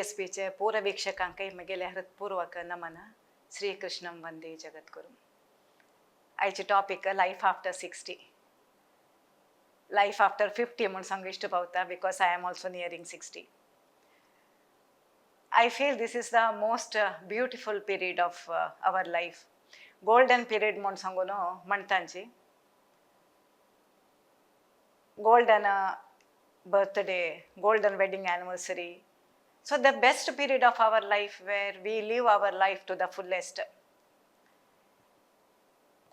C S पीचे पूरा वीक्षकांक म्हगेले हृत्पूर्वक नमन. श्रीकृष्णं वंदे जगद्गुरु. आयचे topic, life after 60, life after 50 म्हूण सांगू इश्ट पावता, because I am also nearing 60. I feel this is the most beautiful period of our life. Golden period म्हूण सांगून म्हणटांची. Golden birthday, golden wedding anniversary. So, the best period of our life where we live our life to the fullest.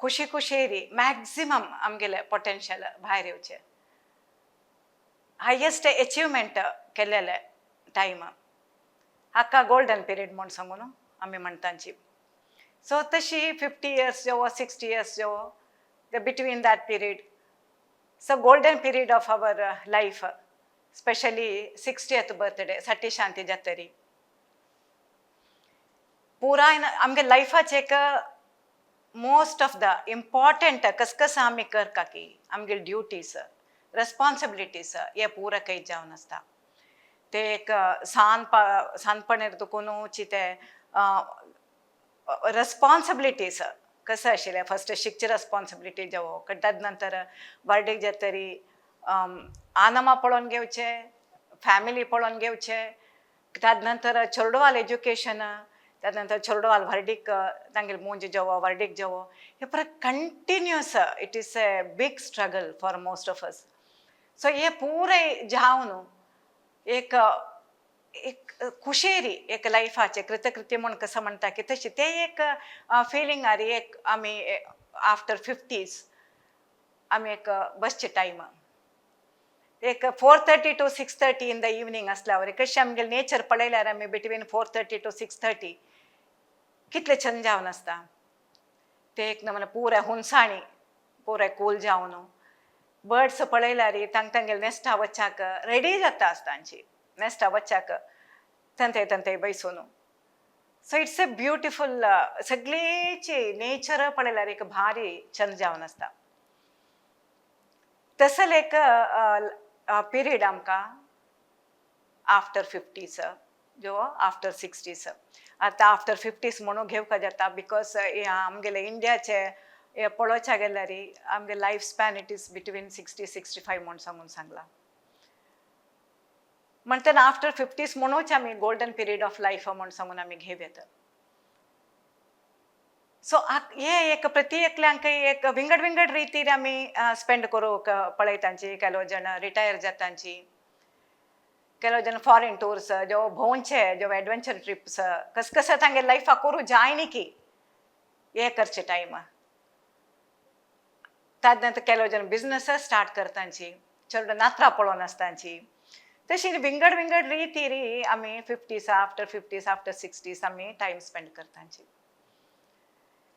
खुशी खुशेरी maximum आमगेले potential भायर येवचें, highest achievement केलेले time, हाका golden period म्हूण सांगून आमी म्हणटांची. सो तशी 50 इयर्स जेवो, 60 इयर्स जेवो, the between that period, so golden period of our life, specially 60th birthday, साठी शांती जातरी पुराय आमगे लायफाचे एक मोस्ट ऑफ the important, कस कसं आमी करता की आमगे ड्युटीज, रेस्पॉन्सिबिलिटीज हे पुरा काही जावन आसता. ते एक सान सानपणेर तुकूनची ते रेस्पॉन्सिबिलिटीज कसं आशिल्लें, फस्ट शिकचे रेस्पॉन्सिबिलिटी जेवो, ताजे नंतर बर्डेक जातरी आनमा पळोवन घेवचे, फॅमिली पळोवन घेवचे, ताजे नंतर चेडवाल एज्युकेशन, ताजे नंतर चेडवाल व्हर्डीक, तांगेले मूंज जेवो, व्हर्डीक जेवो, हे परत continuous. It is a big struggle for most of us. So हे पुराय जावन एक एक खुशेरी, एक लायफाचे कृतकृत्य म्हूण कसं म्हणटा की तशी ते एक फिलींग आरी एक आमी आफ्टर 50s आमी एक बसचे टायम एक 4:30 to 6:30 in the evening असल्यावर कशें आमगेले नेचर पळयल्यार आमी between 4:30 to 6:30 कितले छंद जावन आसता. ते एक नमूने पुराय हुनसाणी, पुराय कूल जावन, बर्ड्स पळयल्यार तांग तांगेले नेस्टा वच्चाक रेडी जाता आसता, तांची नेस्टा वच्चाक तंते तंते बैसून. सो it's a beautiful, सगळीची नेचर पळयल्यार एक भारी छंद जावन आसता. तसले एक पिरियड आमकां आफ्टर 50s जो आफ्टर 60s. आतां आफ्टर 50s म्हणून घेवका जाता, because आमगेले इंडियाचे हे पळोवच्या गेल्यार आमगे life span, it is between 60-65 म्हूण सांगून सांगलां. म्हणटना आफ्टर 50s म्हणूच आमी गोल्डन पिरियड ऑफ लायफ म्हूण सांगून आमी घेवं येता. सो हे एक प्रति एकल्यांक एक विंगड विंगड रितीर आमी स्पेंड करूंक पळयतांची. ಕೆಲವು जण रिटायर जातांची, ಕೆಲವು जण फॉरेन टूर्स जो भोंवचे, जो एडवेंचर ट्रिप्स, कस कसं तांगे लायफाक करूं जाय न्ही की हे करचे टायम. ताजे नंतर ಕೆಲವು जण बिजनस स्टार्ट करतांची, चड नात्रां पळोवन आसतांची. तशी विंगड विंगड रितीरी आमी 50s, after 50s, after 60s आमी टायम स्पेंड करतांची.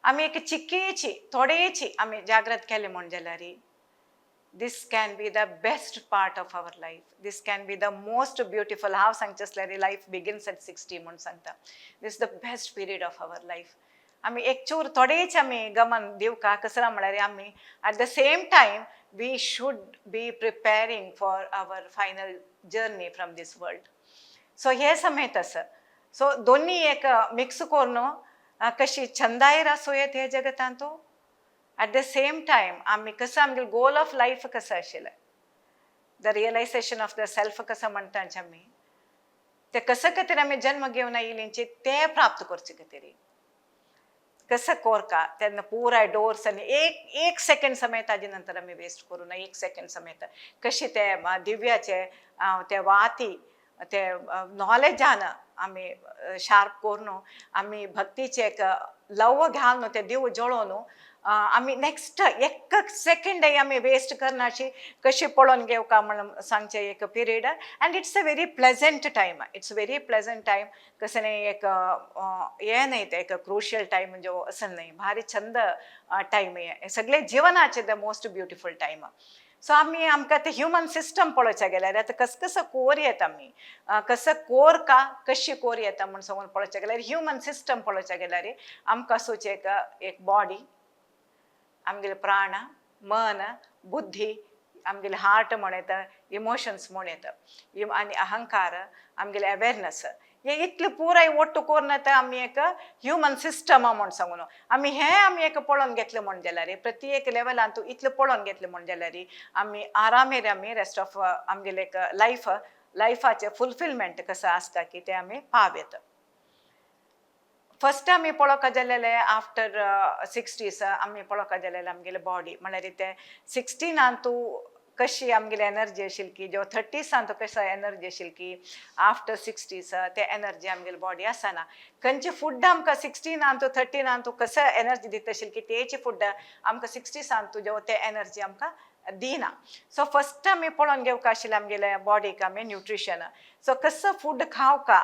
आमी एक चिक्कीची थोडेची आमी जागृत केले म्हूण जाल्यार, this can be the best part of our life, this can be the most beautiful. हांव सांगचें आसल्यार लायफ बिगिन्स एट 60 म्हूण सांगता. This the best period of our life. आमी एक चूर थोडेच आमी गमन दिवका. कसरा म्हळ्यार आमी at the same time we should be preparing for our final journey from this world. So हे समेत आसा. सो दोन्ही एक मिक्स करून कशी छंदायर आसूं येत हे जगतांत. ॲट the same time आमी कसं आमगेले गोल ऑफ लायफ कसं आशिल्लें, the realization of the self कसं म्हणटा आमी, ते कसं खातीर आमी जन्म घेवन आयिल्लींची ते प्राप्त करचे खातीर कसं कोरका, तेन्ना पुराय डोर्स आनी एक एक सेकंड समेत ताजे नंतर आमी वेस्ट करूं ना. एक सेकंड समेत कशी ते दिव्याचे ते वाती, ते नॉलेजान आमी शार्प करून, आमी भक्तीचे एक लव घालून, ते दिव जळोवन आमी नेक्स्ट एक सेकंडय आमी वेस्ट करनाशी कशी पळोवन घेवका म्हण सांगचें एक period. And it's a very pleasant time, it's very pleasant time. कसं न्ही एक हें न्ही, तें एक क्रुशियल टायम जो असं न्ही, भारी छंद टायम हे सगळे जिवनाचे, the most beautiful time. So आमी आमकां ते ह्युमन सिस्टम पळोवच्या गेल्यार आतां कसं कसं कोर येता, आमी कसं कोर का कशी कोर येता म्हूण सांगून पळोवच्या गेल्यार, ह्युमन सिस्टम पळोवच्या गेल्यार आमकां आसूचे एक एक बॉडी, आमगेले प्राण, मन, बुद्धी, आमगेले हार्ट म्हण येता, इमोशन्स म्हण येता, आनी अहंकार, आमगेले अवेरनस. हे इतलें पुराय ओट्टू करून आतां आमी एक ह्युमन सिस्टम म्हूण सांगून आमी हें आमी एक पळोवन घेतलें म्हूण जाल्यार, प्रति एक लेवलान तूं इतलें पळोवन घेतलें म्हूण जाल्यार, आमी आरामेर आमी रेस्ट ऑफ आमगेलें एक लायफ, लायफाचें फुलफिलमेंट कसो आसता की तें आमी पाव येता. फस्ट आमी पळोवपाक जाल्यार आफ्टर 60s आमी पळोवपाक जाल्यार आमगेले बॉडी म्हणल्यार ते 16नान तूं कशी आमगेली एनर्जी आशिल्ली की, जेव्हा 30सान तूं कशी एनर्जी आशिल्ली की, आफ्टर 60s ते एनर्जी आमगेली बॉडी आसना. खंयचे फूड आमकां 16नान तूं 13नान तूं कसं एनर्जी दिता आशिल्ली की, तेची फूड आमकां 60सान तूं जेव्हा ते एनर्जी आमकां दिना. सो फस्ट आमी पळोवन घेवंक आशिल्लें आमगेले बॉडीक आमी न्युट्रिशन. सो कसो फूड खावका,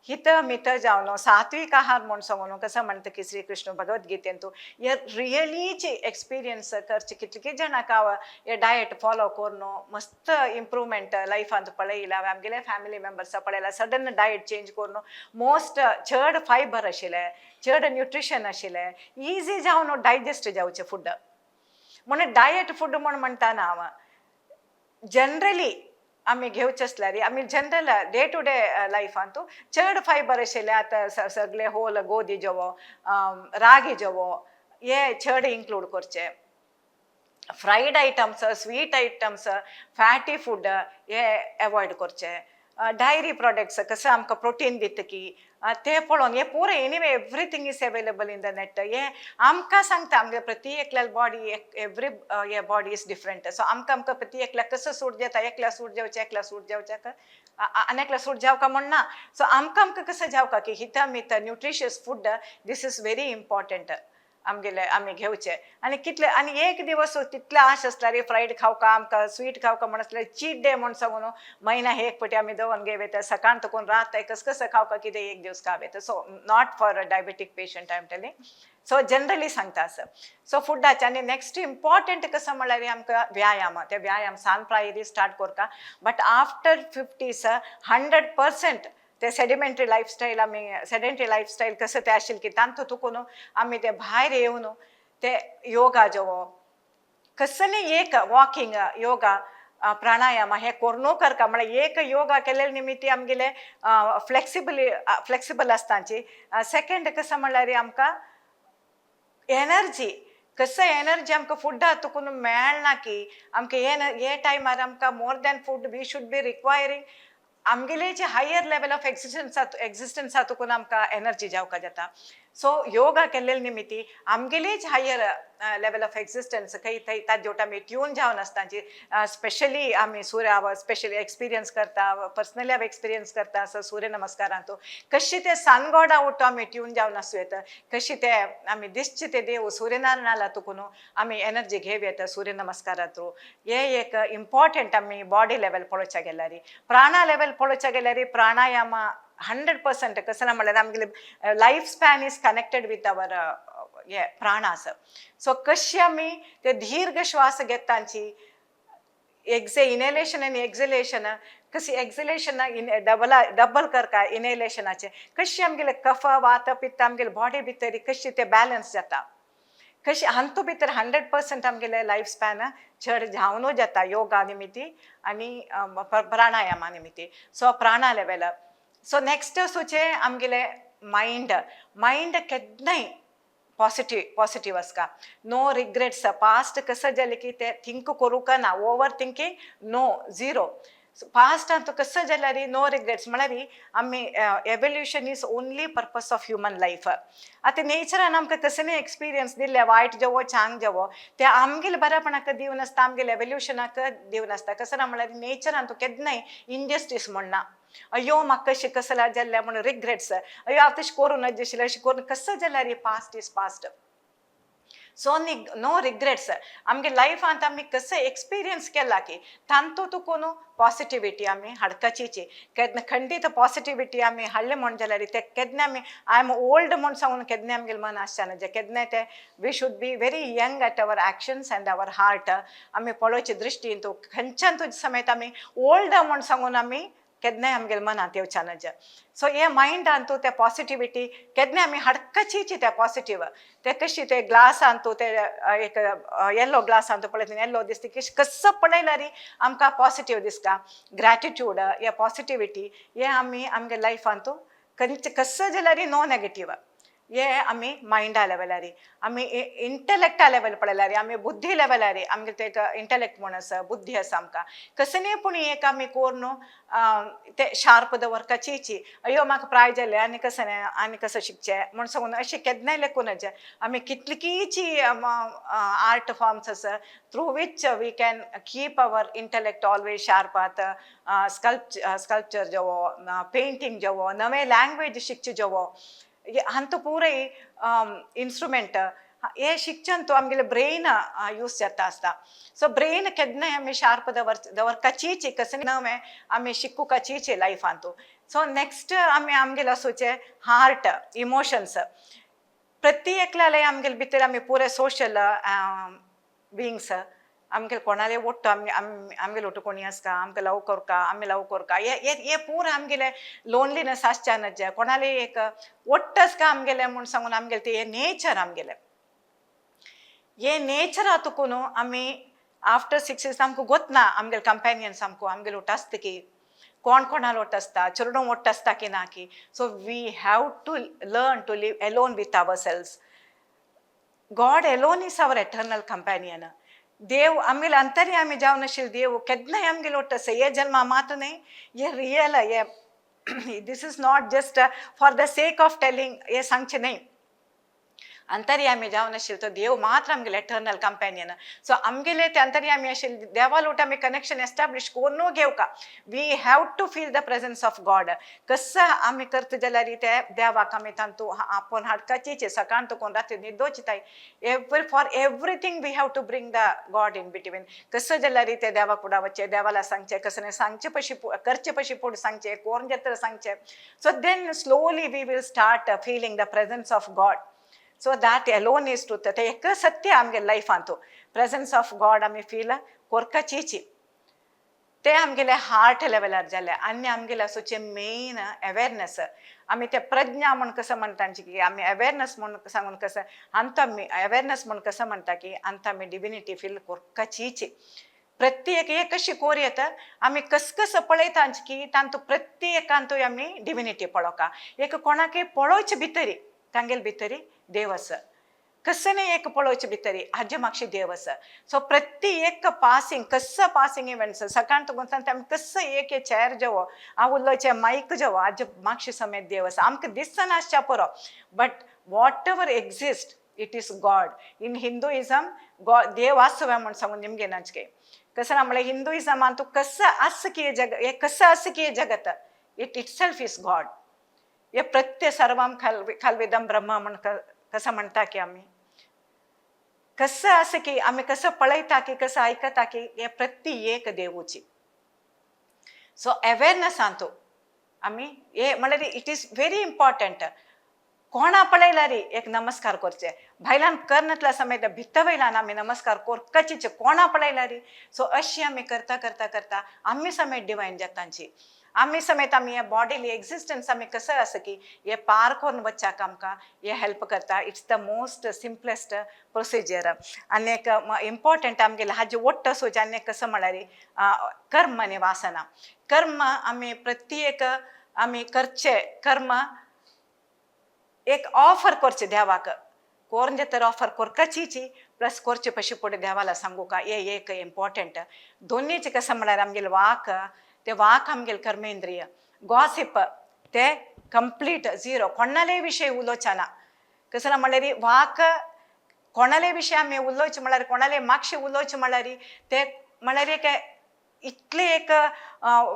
हित मित जावन सात्विक आहार म्हूण सांगून कसं म्हणटा की श्रीकृष्ण भगवद्गीतेंतू, हे रियलीची एक्सपिरियन्स करचे. कितले जाणांक हांव हे डायट फॉलो करून मस्त इम्प्रूवमेंट लायफांत पळयला. हांवें आमगेले फॅमिली मेंबर्स पळयला, सडन डायट चेंज करून मोस्ट चड फायबर आशिल्लें, चड न्युट्रिशन आशिल्लें, इजी जावन डायजेस्ट जावचें फूड म्हणून. डायट फूड म्हूण म्हणटा हांव, जनरली आमी घेवचे आसल्यार आमी जनरल डे टू डे लायफांतू चड फायबर आशिल्ले आतां सगळे होल गोदी जेवो, रागी जेवो, हे चड इन्क्लूड करचे. Fried items, sweet items, fatty food हे एवॉयड करचे. डायरी प्रोडक्ट्स कसं आमकां प्रोटीन दिता की ते पळोवन हे पुरो. Anyway, everything is available in the net. हे आमकां सांगता, आमगे प्रति एकल्या बॉडी, एवरी हे बॉडी is different. सो आमकां आमकां प्रति एकल्याक कसो सूट जाता, एकल्या सूट जावचें, एकल्या सूट जावच्याक आनी एकल्या सूट जावका म्हण ना. सो आमकां आमकां कसं जावका की हित मित nutritious food, this is very important आमगेले आमी घेवचे. आनी कितले आनी एक दिवस तितले आश आसल्यार फ्रायड खावका आमकां, स्वीट खावका म्हण आसल्यार, चीट डे म्हण सांगून म्हयन्या एक पटी आमी दवरून घेव येता. सकाळ तुकून रात कस कसं खावका कितें एक दिवस खाव येता. So not for a diabetic patient I am telling, so generally सांगता असं. सो फुडाचे आनी नेक्स्ट इम्पॉर्टंट कसं म्हणल्यार आमकां व्यायाम. ते व्यायाम सान प्रायरी स्टार्ट करता, बट आफ्टर 50s 100% ते सेडिमेंटरी लायफस्टायल, आमी सेडेंटरी लायफस्टायल कसं ते आशिल्लें की तांतू तुकून आमी ते भायर येवन ते योगा जेवो, कसली एक वॉकिंग, योगा, प्राणायाम हे कोर्नो करका. म्हळ्यार एक योगा केल्ले निमित्ती आमगेले फ्लेक्सिबली फ्लेक्सिबल आसताची. सेकंड कसं म्हणल्यार आमकां एनर्जी, कसं एनर्जी आमकां फुडा तुकून मेळना की आमकां हे हे टायमार आमकां more than food we should be requiring आमगेले जे हायर लेवल ऑफ एक्सिस्टन्स एक्झिस्टन्सा तुकून आमकां एनर्जी जावका जाता. सो योगा केल्ले निमित्ती आमगेलेच हायर लेवल ऑफ एक्झिस्टन्स खंय थंय ताजे वटेन आमी ट्यून जावन आसताची. स्पेशली आमी सूर्य स्पेशली एक्सपिरियन्स करता, पर्सनली हांव एक्सपिरियन्स करता असो सूर्य नमस्कारांतू कशी ते सन गॉडा वटो आमी ट्यून जावन आसूं येता, कशी ते आमी दिसचे ते देव सूर्यनारायणाला तुकून आमी एनर्जी घेव येता सूर्य नमस्कारा थ्रू. हे एक इम्पॉर्टंट आमी बॉडी लेवल पळोवच्या गेल्यार. प्राणा लेवल पळोवच्या गेल्यार प्राणायाम 100%. कसं ना म्हणल्यार आमगेले life span is connected with our हे प्राणास. सो कशी आमी ते दीर्घ श्वास घेतांची, इनहेलेशन आनी एक्झलेशन, कशी एक्झलेशन इन डबल डबल करका इनहेलेशनाचे, कशी आमगेले कफ, वात, पित्त आमगेले बॉडी भितर कशी ते बॅलन्स जाता, कशी हांतू भितर 100% आमगेले लायफ स्पॅन चड जावनू जाता योगा निमित्ती आनी प्राणायामा निमित्ती. सो प्राणा लेवल. सो नेक्स्ट सुचे आमगेले मायंड. मायंड केन्नाय पॉझिटिव्ह पॉझिटिव्ह आसता, नो रिग्रेट्स. पास्ट कसं जालें की ते थिंक करूंक ना, over thinking no, zero. पास्टान कसं जाल्यार नो रिग्रेट्स. म्हळ्यार आमी evolution is only purpose of human life. आतां नेचरान आमकां कसलेय एक्सपिरियन्स दिल्ले, वायट जेवो, चांग जेवो, ते आमगेले बरेपणाक दिवन आसता, आमगेले एवोल्युशनाक दिवन आसता. कसं ना म्हळ्यार नेचरान तूं केन्नाय इनजस्टीस म्हणना, अय्यो म्हाका कशें कसलें जाल्लें म्हणून रिग्रेट्स, अय्यो हांव तशें करूं नज आशिल्लें, अशें करून कसं जाल्यार past is past. So no regrets. आमगे लायफांत आमी कसं एक्सपिरियन्स केला की तांतू तुकून पॉजिटिविटी आमी हाडकाचीची. केन्ना खंडीत पॉजिटिविटी आमी हाडले म्हण जाल्यार ते केन्ना आमी I am old म्हूण सांगून केन्ना आमगेले मन आसचें ना. जे केन्ना ते we should be very young at our actions and our heart. आमी पळोवचे दृश्टीन तूं खंयच्यान तुजे समेत आमी ओल्ड म्हूण सांगून आमी केन्नाय आमगेले मनांत येवच्या नज. सो हे मायंडान तूं ते पॉजिटिविटी केन्ना आमी हाडकाचीची. ते पॉजिटीव ते कशी ते ग्लासान तूं ते एक येल्लो ग्लासान तूं पळयता, येल्लो दिसता की कसो पळयल्यार आमकां पॉजिटीव दिसता. ग्रॅटिट्यूड, हे पॉजिटिविटी हे आमी आमगे लायफान तूं खंयचे कसो जाल्यार नो नेगेटीव. हे आमी मायंडा लेवलार, आमी इंटलेक्टा लेवल पळयल्यार, आमी बुद्धी लेवलार, आमगे ते एक इंटलेक्ट म्हूण आसा, बुद्धी आसा आमकां. कसलेय पूण एक आमी कोर न्हू ते शार्प दवरपाची. अय्यो, म्हाका प्राय जालें, आनी कसं आनी कसं शिकचें म्हूण सांगून अशें केन्नाय लेखून आमी कितलीकीची आर्ट फॉर्म्स आसा through which we can keep our intellect always sharp. आतां स्कल्पचर जावो, पेंटींग जावो, नवे लँग्वेज शिकचे जावो, हांतू पुराय इन्स्ट्रुमेंट हे शिकच्यान तो आमगेले ब्रेन यूज जाता आसता. सो ब्रेन केन्नाय आमी शार्प दवरपाचीच, कसलें नवें आमी शिकुपाचीच लायफांतू. सो नेक्स्ट आमी आमगेले आसूचे हार्ट, इमोशन्स. प्रति एकल्याले आमगेले भितर, आमी पुरे सोशल बिंग्स. आमगे कोणाले ಒಟ್ಟು आमगे आमगेले ಒಟ್ಟು कोणी आसता, आमकां लव करका, आमी लव करका, हे हे हे पुरा आमगेले लोनलीनेस आसच्यानच कोणाले एक ಒಟ್ಟು आसका आमगेले म्हूण सांगून आमगेले ते नेचर. आमगेले हे नेचर तुकून आमी आफ्टर 6 इयर्स आमकां गोतना आमगेले कंपेनियन्स आमकां आमगेले ಒಟ್ಟು आसता की कोण कोणालो ಒಟ್ಟು आसता, चेडूं ಒಟ್ಟು आसता की ना की. So we have to learn to live alone with ourselves. God alone is our eternal companion. देव आमगेले अंतरी आमी जावन आशिल्ले देव केन्नाय आमगेले ಒಟ್ಟು आसा. हे जन्मा मात्र न्हय, हे रियल हे. This is not just for the sake of telling, हे सांगचें न्हय. अंतर्यामी जावन आशिल्लो तो देव मात्र आमगेले एटर्नल कंपेनियन. सो आमगेले ते अंतर्यामी आशिल्ले देवा लोट आमी कनेक्शन एस्टाब्लिश कोरून घेवका. We have to feel the presence of God. कसं आमी करता जाल्यार ते देवाक आमी तांतू आपोवन हाडकाचीच. सकाळ तुकोन राती न्हिदोची ताय every for everything we have to bring the God in between. कसं जाल्यार ते देवाक फुडें वचचें, देवाला सांगचें, कसं सांगचे पशी करचे पशी फुडें सांगचें, कोण जाता सांगचें. So then slowly we will start feeling the presence of God. So that alone is truth. ते एक सत्य आमगे लायफांतू प्रेझन्स ऑफ गॉड आमी फील कोरकाचीची. ते आमगेले हार्ट लेवलार जाले. आनी आमगेले आसूचे मेन अवेरनेस. आमी ते प्रज्ञा म्हूण कसं म्हणटा की आमी अवेरनेस म्हूण सांगून कसं आमकां आमी अवेरनेस म्हूण कसं म्हणटा की आमकां आमी डिविनिटी फील कोरकाचीची. प्रत्येक एक कशी कोर येता, आमी कस कसं पळयता की तांतू प्रत्येकांतूय आमी डिविनिटी पळोवका. एक कोणाकय पळोवचे भितरी तांगेले भितरी देव आसा. कसं एक पळोवचे भितरी हाजे मागशी देव आसा. सो प्रत्येक पासिंग कसं पासिंग इव्हेंट्स सकाळ तुगून आमी कसं एक चेअर जेवो, हांव उलोवचें मायक जेवो, हाजे मागशी समेत देव आसा. आमकां दिसना आसच्या पुरो, but whatever exist, it is God. In Hinduism देव आसवे म्हूण सांगून निमगे नाचके कसं ना म्हणल्यार हिंदुइजमान तूं कसं आस की जग हे कसं आस की जगत, it itself is God. हे प्रत्यय सर्वम खल्विदम ब्रह्म म्हूण कसं म्हणटा की आमी कसं आसा की आमी कसं पळयता की कसं आयकता की हे प्रति एक देवूची. सो अवेरनेस आंतू आमी हे म्हणल्यार it is very important. कोणा पळयल्यार एक नमस्कार करचे, भायल्यान करनातल्या समेत भितर वयल्यान आमी नमस्कार कोरकाचीच कोणा पळयल्यार. सो अशी आमी करता करता करता आमी समेत डिवायन जातांची. आमी समेत आमी हे बॉडीली एक्झिस्टन्स आमी कसं आसा की हे पार करून वच्चाक आमकां हे हेल्प करता. It's the most simplest procedure. आनी एक इम्पॉर्टंट आमगेले हाजे ओट्ट आसूचे. आनी एक कसं म्हळ्यार कर्म आनी वासना. कर्म आमी प्रत्येक आमी करचे कर्म एक ऑफर करचे देवाक. कोरून तर ऑफर कोरकाचीची प्लस करचे पशी फुडें देवाला सांगू का हे एक इम्पॉर्टंट. दोन्हीचे कसं म्हळ्यार आमगेले वाक, ते वाक आमगेले कर्मेंद्रिय. गॉसिप ते कंप्लीट झिरो. कोणाले विशय उलोवचे ना. कसं ना म्हळ्यार वाक कोणाले विशय आमी उलोवचे म्हळ्यार, कोणाले मागशे उलोवचे म्हळ्यार, ते म्हळ्यार एक इतले एक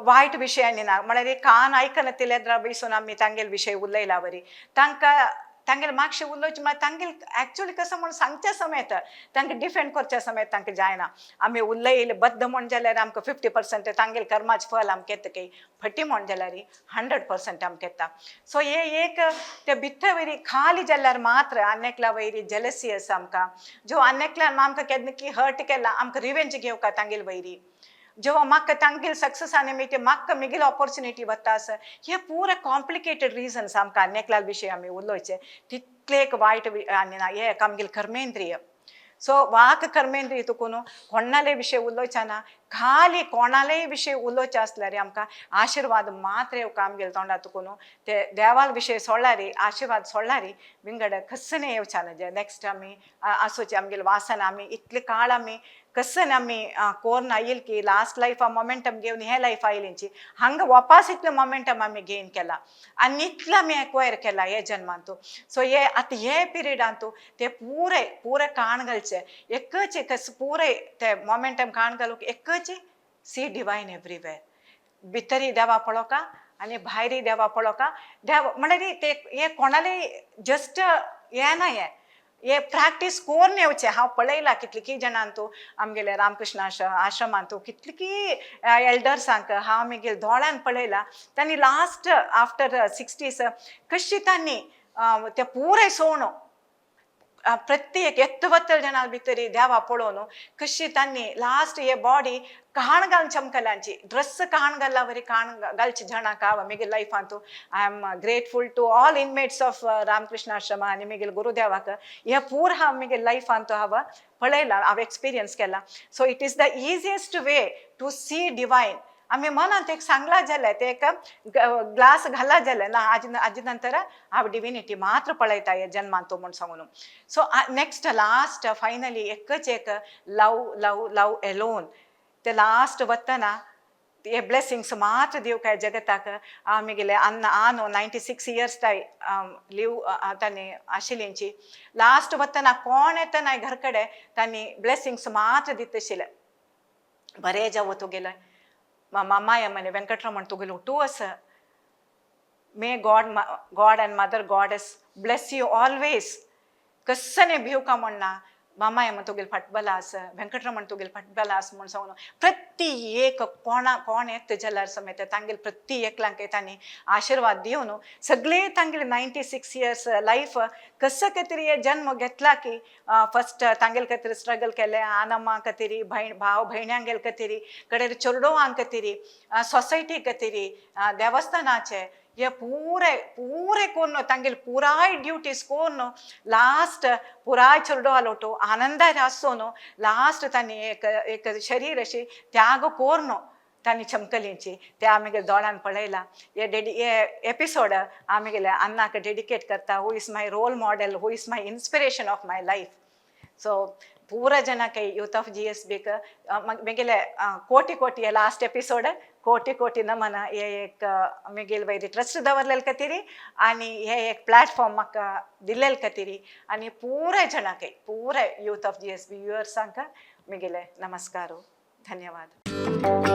वायट विशय आनी ना म्हळ्यार कान आयकनातिल्ले बैसून आमी तांगेले विशय उलयला बरी. तांकां तांगेले मागशे उलोवचे म्हळ्यार तांगेले एक्चुअली कसं म्हूण सांगच्या समेत तांकां डिफेंड करच्या समेत तांकां जायना. आमी उलयले बद्द म्हण जाल्यार आमकां 50% तांगेले कर्माचें फल आमकां येता की फटी म्हण जाल्यार 100% आमकां येता. सो हे एक ते भितर वयरी खाली जाल्यार मात्र आनी एकल्या वयरी जेलसी आसा आमकां, जो आनी एकल्यान आमकां केन्ना की हर्ट केला, आमकां रिवेंज घेवका तांगेले वयरी, जेव्हा म्हाका तांगेले सक्सेस आनी मागीर म्हाका मिगेले ऑपॉर्च्युनिटी वता आसा, हे पुरा कॉम्प्लिकेटेड रिजन्स आमकां आनी एकल्या विशय आमी उलोवचे तितले एक वायट आनी ना. हे एक आमगेले कर्मेंद्रिय. सो वाक कर्मेंद्रिय तुकून कोणाले विशय उलोवचे ना. खाली कोणालेय विशय उलोवचें आसल्यार आमकां आशिर्वाद मात्र येवका आमगेले तोंडा तुकून. ते देवाल विशय सोडल्यारी, आशिर्वाद सोडल्यारी विंगड कसने येवच्या जे नेक्स्ट आमी आसूचे आमगेले वासना. आमी इतले काळ आमी कसन आमी कोर्न आयल की लास्ट लायफ मोमेंटम घेवन हे लायफ आयलींची, हांगा वापास इतलें मोमेंटम आमी गेन केला आनी इतलें आमी एक्वायर केला हे जन्मांतू. सो हे आतां हे पिरियडांतू ते पुरे पुरे काण घालचे एकच एक पुरे ते मोमेंटम काण घालूंक एकच सी डिवायन एवरीवेर. भितरी देवा पळोवका आनी भायरी देवा पळोवका. देव म्हणल्यार ते हे कोणाले जस्ट हे ना, हे हे प्रॅक्टीस कोरून येवचें. हांव पळयलां कितलीं जाणांतू आमगेले रामकृष्ण आश्रमांतू कितली एल्डर्सांक हांव मागीर दोळ्यान पळयलां. तांणी लास्ट आफ्टर सिक्स्टीज कशी तांणी ते पुराय सोण प्रत्येक एत्त वत्तल जणां भितरी देवा पळोवन कशी तांणी लास्ट हे बॉडी काण घालून चमकल्यांची, ड्रेस काण घाल्ला वरी काण घालची जणांक हांव म्हगे लायफांतू. I am grateful to all inmates of Ramakrishna Ashrama आनी म्हगेले गुरुदेवाक. हे पूर हांव म्हगे लायफांतू हांव पळयलां, हांव एक्सपिरियन्स केला. So it is the easiest way to see divine. आमी मनांत एक सांगला जाल्यार, ते एक ग्लास घाला जाल्यार ना, आज आजी नंतर हांव डिविनिटी मात्र पळयता हे जन्मांत म्हूण सांगून. सो नेक्स्ट लास्ट फायनली एकच एक लव लव लव एलोन. ते लास्ट वतना हे ब्लेसिंग्स मात्र दिवकाय जगताक. आमगेले अन्न आनो 96 इयर्स ताय लिव तांणी आशिल्लींची. लास्ट वतना कोण येतना घर कडेन तांणी ब्लेसिंग्स मात्र दित आशिल्ले. बरें जावो तुगेलें मामाय म्हणे वेंकटरमण तुगेलो टू आसा. May God and mother goddess bless you always. कस्सने भिवका म्हणना. मामाय म्हण तुगेले फाटबला आसा, वेंकटरमण तुगेले फाटबला आसा म्हूण सांगून प्रति एक कोणा कोण येत जाल्यार समेत तांगेले प्रति एकल्यांक तांणी आशिर्वाद दिवन सगळे तांगेले 96 इयर्स लायफ कसं खातीर हे जन्म घेतला की फस्ट तांगेले खातीर स्ट्रगल केलें, आनम्मा खातीर, भयण भाव भयण्यांगेले खातीर, कडेर चेडवां खातीर, सोसायटी खातीर, देवस्थानाचे हे पुरे पुरे कोन्न तांगेले पुराय ड्युटीज कोन्न लास्ट पुराय चेडवालोटो आनंदार आसून लास्ट तांणी एक एक शरीर अशी त्याग कोरून तांणी चमकलींची ते आमगेले दोळ्यान पळयला. हे डेडी हे एपिसोड आमगेले अन्नाक डेडिकेट करता, who is my role model, who is my inspiration of my life. So ಪೂರ ಜನಕ್ಕೆ ಯೂತ್ ಆಫ್ ಜಿ ಎಸ್ ಬಿಕ್ ಮೆಗೆಲೆ ಕೋಟಿ ಕೋಟಿ ಲಾಸ್ಟ್ ಎಪಿಸೋಡ್ ಕೋಟಿ ಕೋಟಿ नमन. हे एक मेगेल वयर ट्रस्ट दवरलेले खातीर आनी हे एक प्लॅटफॉर्म म्हाका दिल्लेले खातीर आनी पुराय जणांक, पुराय यूथ ऑफ जीएसबी व्युअर्सांक मेगेले नमस्कार, धन्यवाद.